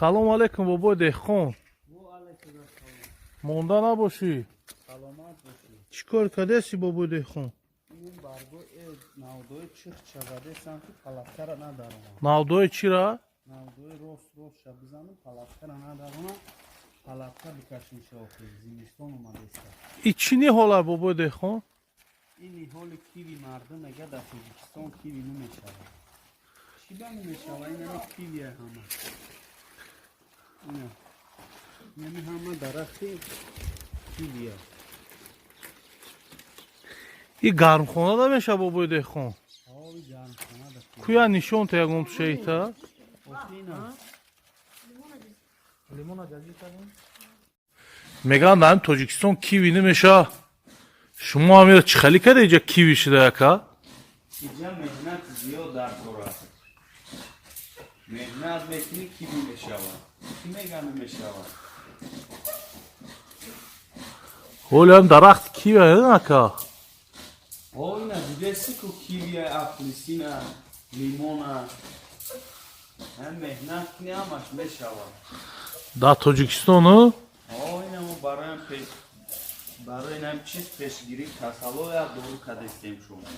Салом алейкум, бобои деҳқон. Монда набошӣ? Саломат бошӣ. Чӣ кор кардеси, бобои деҳқон? Ин баргои навдои чих чавадесам, ки палаткара надаронам. Навдои чира? Навдои рост рост ша бизанам, палаткара надаронам, палатка бикашим шохи зимистон омадеста. И чӣ ниҳола, бобои деҳқон? Ин ниҳоли киви. Мардум мега, дар Тоҷикистон киви намешавад. Чӣ ба намешава? Инами кивия ҳама. Ина. Инами ҳама дарахти кивия. И гармхона да меша, бобои деҳқон? Ови, гармхона да. Куя, нишон та ягон тушаита. Охина. Лимона ҷазир кардем. Мегӯянд, дар Тоҷикистон киви намеша. Шумо ҳамира чӣ хелӣ карда, иҷа киви шуда, яка? Иҷа меҳнат зиёд дар кор аст. Меҳнат мекунӣ, киви мешавад. Кӣ мега намешавад? Ҳолиам дарахт киви ака. О, ина дидеси ку, кивия, апельсина, лимона. Ҳам меҳнат кунӣ, ҳамаш мешавад. Дар Тоҷикистон? О, ина мо бароям пеш барои инам чиз, пешгирӣ касало, як дору кадестем шумо.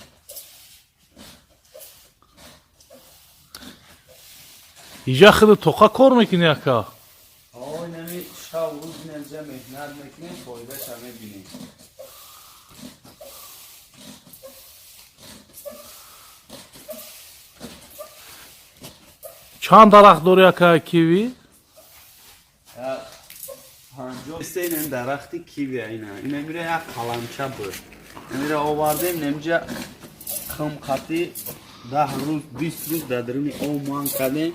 Иҷа худ тоқа кор мекунӣ, ака? О, инами шаб рӯз инҷа меҳнат мекунем, фоидаша мебинем. Чанд дарахт дорӣ, ака, киви? 50 ин дарахти кивия ина. Ина мира як қаламча буд. Мира овардем, немҷа химқати 10 рӯз, 20 рӯз дар даруни об ман кардем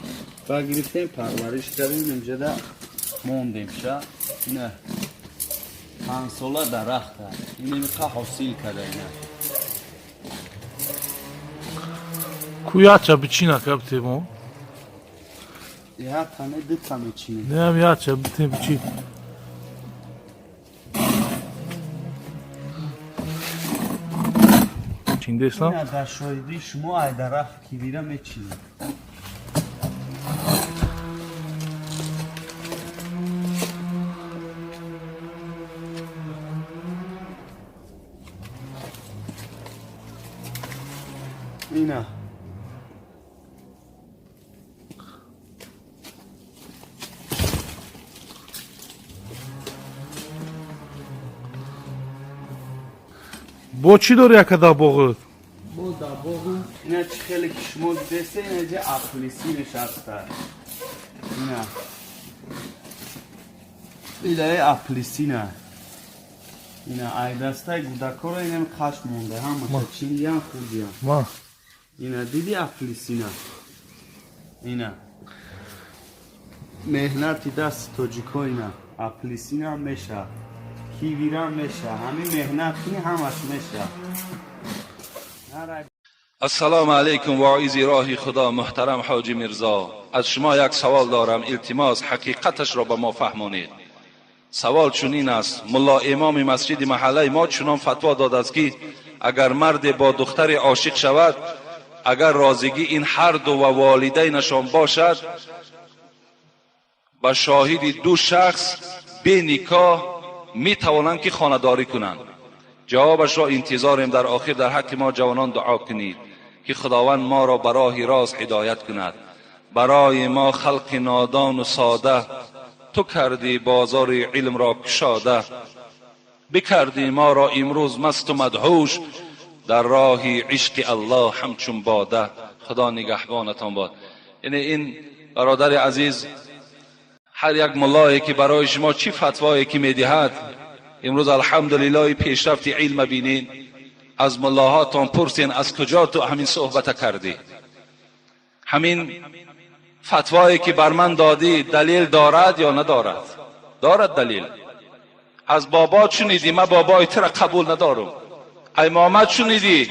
ва гирифтем, парвариш кардем, немҷада мондем ша. Ина 5 сола дарахта. Ина миқа ҳосил карда ина. Ку, яча бичин, ака, битемо. Як тане, дута мечинем. Неам, яча битем, бичин. Чиндесам. Ина дар шоҳидии шумо ай дарахт кивира мечинем. Ина. Бо чӣ дорӣ, ака, дар боғат? Бо дар боғу ина, чӣ хеле ки шумо дидесе, инаҷа апельсинеш ҳаста. Ина. Илаи апельсина. Ина ай дастаи гудакоро инам қаш монда, ҳамаша чиндиям, хурдиям. Ма. Ина диди апельсина. Ина. Меҳнати дасти тоҷико ина. Апельсинам меша. Кивирам меша. Ҳамин меҳнат кунӣ, ҳамаш меша. السلام علیکم واعظ راه خدا محترم حاجی میرزا. از شما یک سوال دارم، التماس حقیقتش را به ما فهمانید. سوال چنین است: ملا امام مسجد محله ما چنان فتوا داده است که اگر مرد با دختر عاشق شود، اگر راضیگی این هر دو و والدینشان باشد، به شاهد دو شخص به نکاح می توانند که خانه‌داری کنند. جوابش را انتظاریم. در آخر در حق ما جوانان دعا کنید که خداوند ما را به راه راست هدایت کند. برای ما خلق نادان و ساده، تو کردی بازار علم را کشاده. بکردی ما را امروز مست و مدهوش، در راه عشق الله همچون باده. خدا نگهبانتان باد. یعنی این برادر عزیز، هر یک ملایی که برای شما چی فتوایی که میدهد، امروز الحمدلله پیشرفت علم بینین. از ملاهاتان پرسین از کجا تو همین صحبت کردی؟ همین فتوایی که بر من دادی دلیل دارد یا ندارد؟ دارد دلیل. از بابا شنیدی؟ من بابای تو را قبول ندارم. ای محمد شنیدی؟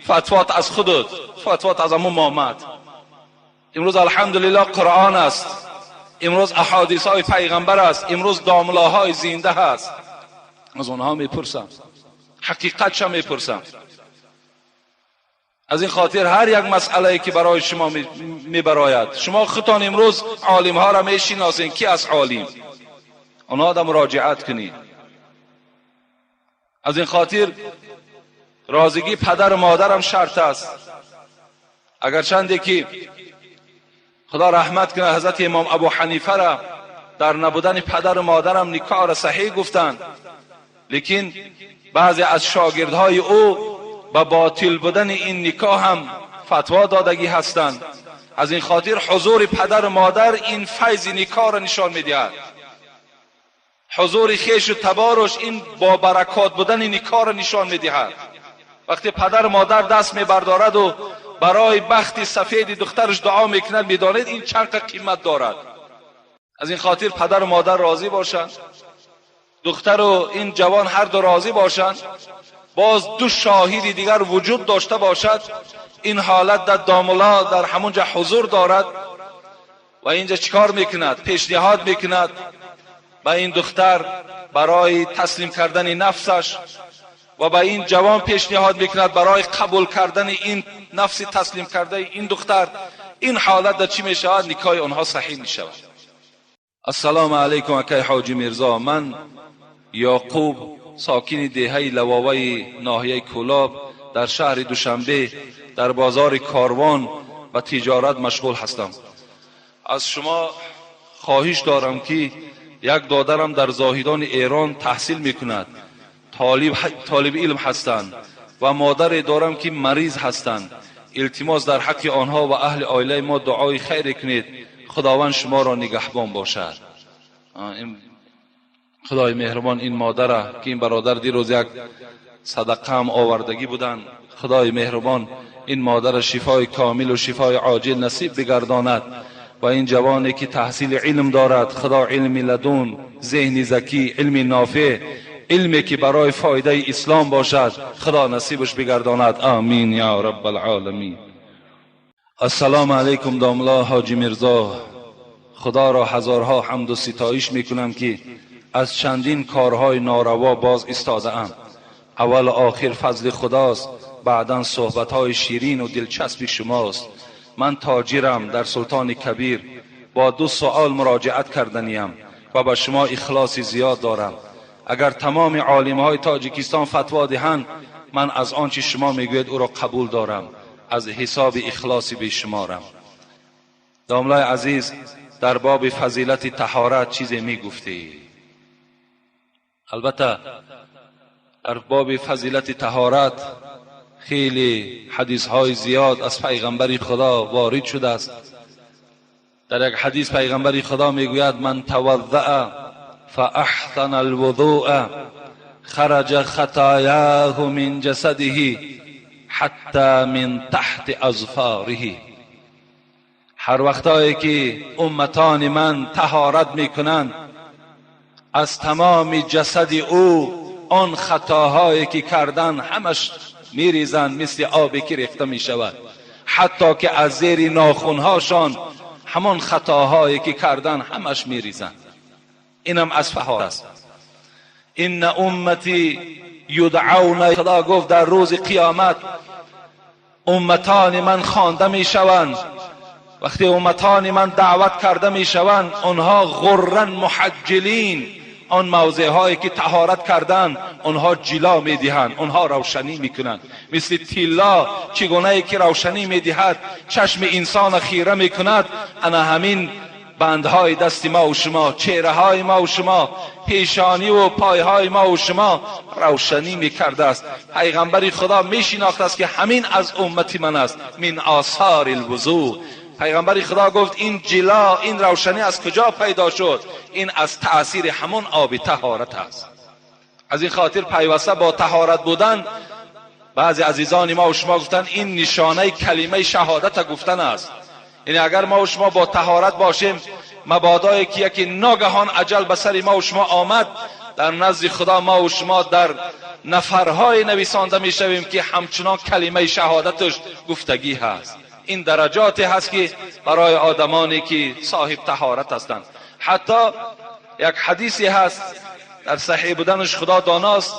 فتوات از خودت، فتوات از امو محمد. امروز الحمدلله قرآن است، امروز احادیث های پیغمبر است، امروز داملاهای زنده هست. از آنها میپرسم، حقیقت چه میپرسم. Аз ин хотир ҳар як масъалае ки барои шумо мебарояд, шумо худтон имрӯз олимҳоро мешиносед, ки аз олим, онҳо да муроҷиат кунед. Аз ин хотир розигӣ падару модарам шарт аст. Агарчанде ки худо раҳмат кунад ҳазрати имом Абу Ҳанифара дар набудани падару модарам никоҳро саҳеҳ гуфтанд, лекин баъзе аз шогирдҳои ӯ ба ботил будани ин никоҳ ҳам фатво додагӣ ҳастанд. Аз ин хотир ҳузури падару модар ин файзи никоҳро нишон медиҳад. Ҳузури хешу таборуш ин бо баракот будани никоҳро нишон медиҳад. Вақте падару модар даст мебардораду барои бахти сафеди духтараш дуо мекунад, медонед ин чанд қимат дорад. Аз ин хотир падару модар розӣ бошанд, духтару ин ҷавон ҳар ду розӣ бошанд, боз ду шоҳиди дигар вуҷуд дошта бошад, ин ҳолат дар домулло дар ҳамон ҷо ҳузур дорад ва инҷа чикор мекунад? Пешниҳод мекунад ба ин духтар барои таслим кардани нафсаш ва ба ин ҷавон пешниҳод мекунад барои қабул кардани ин нафси таслим кардаи ин духтар. Ин ҳолат дар чӣ мешавад? Никоҳи онҳо саҳеҳ мешавад. Ассалому алайкум, акай Ҳоҷи Мирзо. Ман Ёқуб, сокини деҳаи Лавоваи ноҳияи Кӯлоб, дар шаҳри Душанбе дар бозори Корвон ба тиҷорат машғул ҳастам. Аз шумо хоҳиш дорам, ки як додарам дар Зоҳидони Эрон таҳсил мекунад, толиби илм ҳастанд, ва модаре дорам, ки мариз ҳастанд. Илтимос, дар ҳаққи онҳо ва аҳли оилаи мо дуои хайре кунед. Худованд шуморо нигаҳбон бошад. Худои меҳрубон ин модара, ки ин бародар дирӯз як садақа ҳам овардагӣ буданд, худои меҳрубон ин модара шифои комилу шифои оҷил насиб бигардонад ва ин ҷавоне, ки таҳсили илм дорад, худо илми ладун, зеҳни закӣ, илми нофеъ, илме ки барои фоидаи ислом бошад, худо насибаш бигардонад. Амин я раббалъоламин. Ассалому алайкум, домло Ҳоҷи Мирзо. Худоро ҳазорҳо ҳамду ситоиш мекунам, ки аз чандин корҳои нораво боз истодаам. Аввалу охир фазли худост, баъдан суҳбатҳои ширину дилчаспи шумост. Ман тоҷирам дар Султони Кабир. Бо ду суол муроҷиат карданиям ва ба шумо ихлоси зиёд дорам. Агар тамоми олимҳои Тоҷикистон фатво диҳанд, ман аз он чи шумо мегӯед ӯро қабул дорам, аз ҳисоби ихлоси бешуморам. Домлаи азиз, дар боби фазилати таҳорат чизе мегуфтӣ? Албатта, дар боби фазилати таҳорат хеле ҳадисҳои зиёд аз пайғамбари Худо ворид шудааст. Дар як ҳадис пайғамбари Худо мегӯяд: «Ман таваззаа фаахсана алвузуа хараҷа хатояҳу мин ҷасадиҳи ҳатта мин таҳти азфориҳи». Ҳар вақтое ки умматони ман таҳорат мекунанд, аз тамоми ҷасади ӯ он хатоҳое ки кардан, ҳамаш мерезанд, мисли обе ки рехта мешавад, ҳатто ки аз зери нохунҳошон ҳамон хатоҳое ки кардан, ҳамаш мерезанд. Инам аз таҳорат аст. «Инна уммати юдъауна», Худо гуфт, дар рӯзи қиёмат умматони ман хонда мешаванд. Вақте умматони ман даъват карда мешаванд, онҳо ғурран муҳаҷҷилин, он мавзеъҳое ки таҳорат карданд, онҳо ҷило медиҳанд, онҳо равшанӣ мекунанд, мисли тилло чӣ гунае ки равшанӣ медиҳад, чашми инсона хира мекунад. Ана ҳамин бандҳои дасти мо шумо, чеҳраҳои мо шумо, пешониву пойҳои мо шумо равшанӣ мекардааст. Пайғамбари Худо мешинохтааст, ки ҳамин аз уммати ман аст. Мин осори лвузӯ. Пайғамбари Худо гуфт: ин ҷило, ин равшанӣ аз куҷо пайдо шуд? Ин аз таъсири ҳамон оби таҳорат аст. Аз ин хотир пайваста бо таҳорат будан, баъзе азизони мо шумо гуфтанд, ин нишонаи калимаи шаҳодата гуфтан аст. Яъне агар мо шумо бо таҳорат бошем, мабодое ки яке ногаҳон аҷал ба сари мо шумо омад, дар назди Худо мо шумо дар нафарҳое нависонда мешавем, ки ҳамчунон калимаи шаҳодаташ гуфтагӣ ҳаст. Ин дараҷоте ҳаст, ки барои одамоне ки соҳиб таҳорат ҳастанд. Ҳатто як ҳадисе ҳаст, дар саҳеҳ буданаш Худо доност,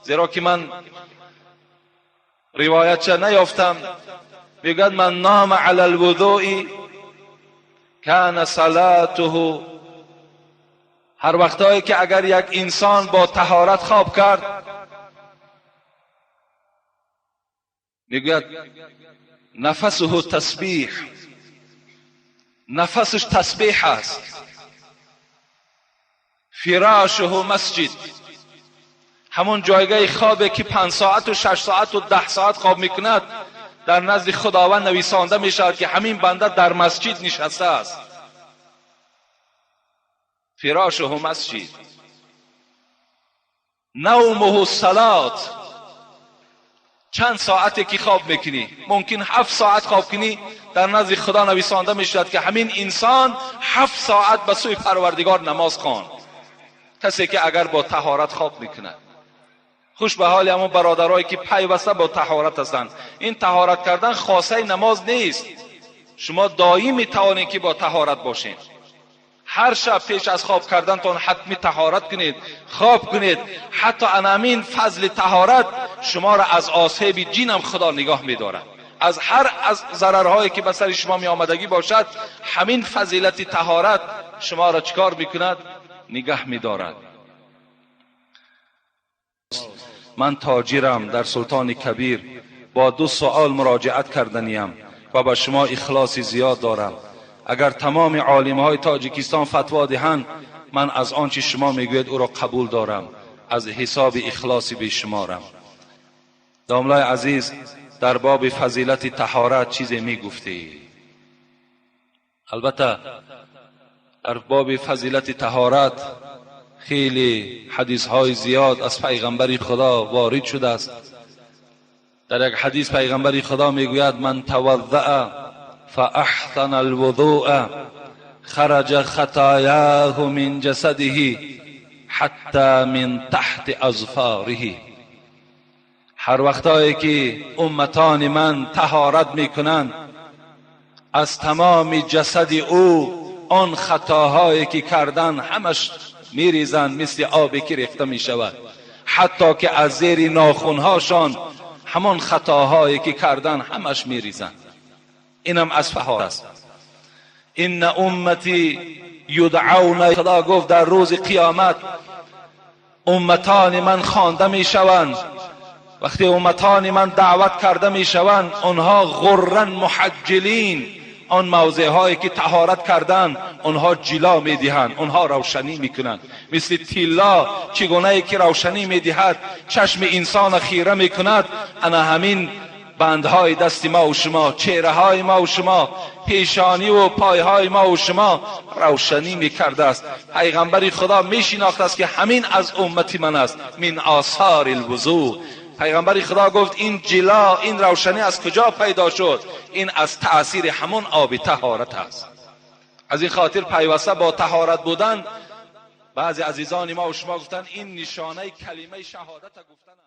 зеро ки ман ривоятша наёфтам, мегӯяд: من نام علی الوضوء كان صلاته. ҳар вақтҳое ки агар як инсон бо таҳорат хоб кард, мегӯяд нафасуҳу тасбиҳ, нафасаш тасбиҳ аст. фирошуҳу масҷид, ҳамон ҷойгаи хобе ки 5 соату 6 соату 10 соат хоб мекунад, дар назди Худованд нависонда мешавад ки ҳамин банда дар масҷид нишастааст. фирошуҳу масҷид. навмуҳу салот, чанд соате ки хоб мекунӣ, мумкин 7 соат хоб кунӣ, дар назди Худо нависонда мешавад ки ҳамин инсон 7 соат ба сӯи Парвардигор намоз хонд. касе ки агар бо таҳорат хоб мекунад. хуш ба ҳоли ҳамон бародарое ки пайваста бо таҳорат ҳастанд. ин таҳорат кардан хосаи намоз нест. шумо доим метавонед ки бо таҳорат бошед. ҳар шаб пеш аз хоб кардантон ҳатми таҳорат кунед, хоб кунед. ҳатто анамин фазли таҳорат шуморо аз осеби ҷинам Худо нигоҳ медорад. аз ҳар аз зарарҳое ки ба сари шумо меомадагӣ бошад, ҳамин фазилати таҳорат шуморо чикор мекунад? нигаҳ медорад. ман тоҷирам дар Султони Кабир, бо 2 суол муроҷиат карданиям ва ба шумо ихлоси зиёд дорам. агар тамоми олимҳои Тоҷикистон фатво диҳанд, ман аз он чи шумо мегӯед ӯро қабул дорам, аз ҳисоби ихлоси бешуморам. домлаи азиз, дар боби фазилати таҳорат чизе мегуфтӣ? албатта дар боби фазилати таҳорат хеле ҳадисҳои зиёд аз пайғамбари Худо ворид шудааст. дар як ҳадис пайғамбари Худо мегӯяд: ман таваззаа فأحسن الوضوء خرج خطاياه من جسده حتى من تحت أظفاره. ҳар вақтое ки умматони ман таҳорат мекунанд, аз тамоми ҷасади ӯ он хатоҳое ки кардан ҳамаш мерезанд, мисли обе ки рехта мешавад, ҳатто ки аз зери нохунҳошон ҳамон хатоҳое ки кардан ҳамаш мерезанд. инам аз таҳорат аст. инна уммати юдъауна, Худо гуфт дар рӯзи қиёмат умматони ман хонда мешаванд. вақте умматони ман даъват карда мешаванд, онҳо ғурран муҳаҷҷилин, он мавзеъҳое ки таҳорат карданд, онҳо ҷило медиҳанд, онҳо равшанӣ мекунанд. мисли тилло чӣ гунае ки равшанӣ медиҳад, чашми инсона хира мекунад, ана ҳамин бандҳои дасти ма ва шумо, чеҳраҳои ма ва шумо, пешонӣ ва пойҳои ма ва шумо равшанӣ мекардааст. пайғамбари Худо мешинохтааст ки ҳамин аз уммати ман аст. мин осори алвузӯ. пайғамбари Худо гуфт ин ҷило, ин равшанӣ аз куҷо пайдо шуд? ин аз таъсири ҳамон оби таҳорат аст. аз ин хотир пайваста бо таҳорат будан, баъзе азизони ма ва шумо гуфтанд ин нишонаи калимаи шаҳодата гуфтан.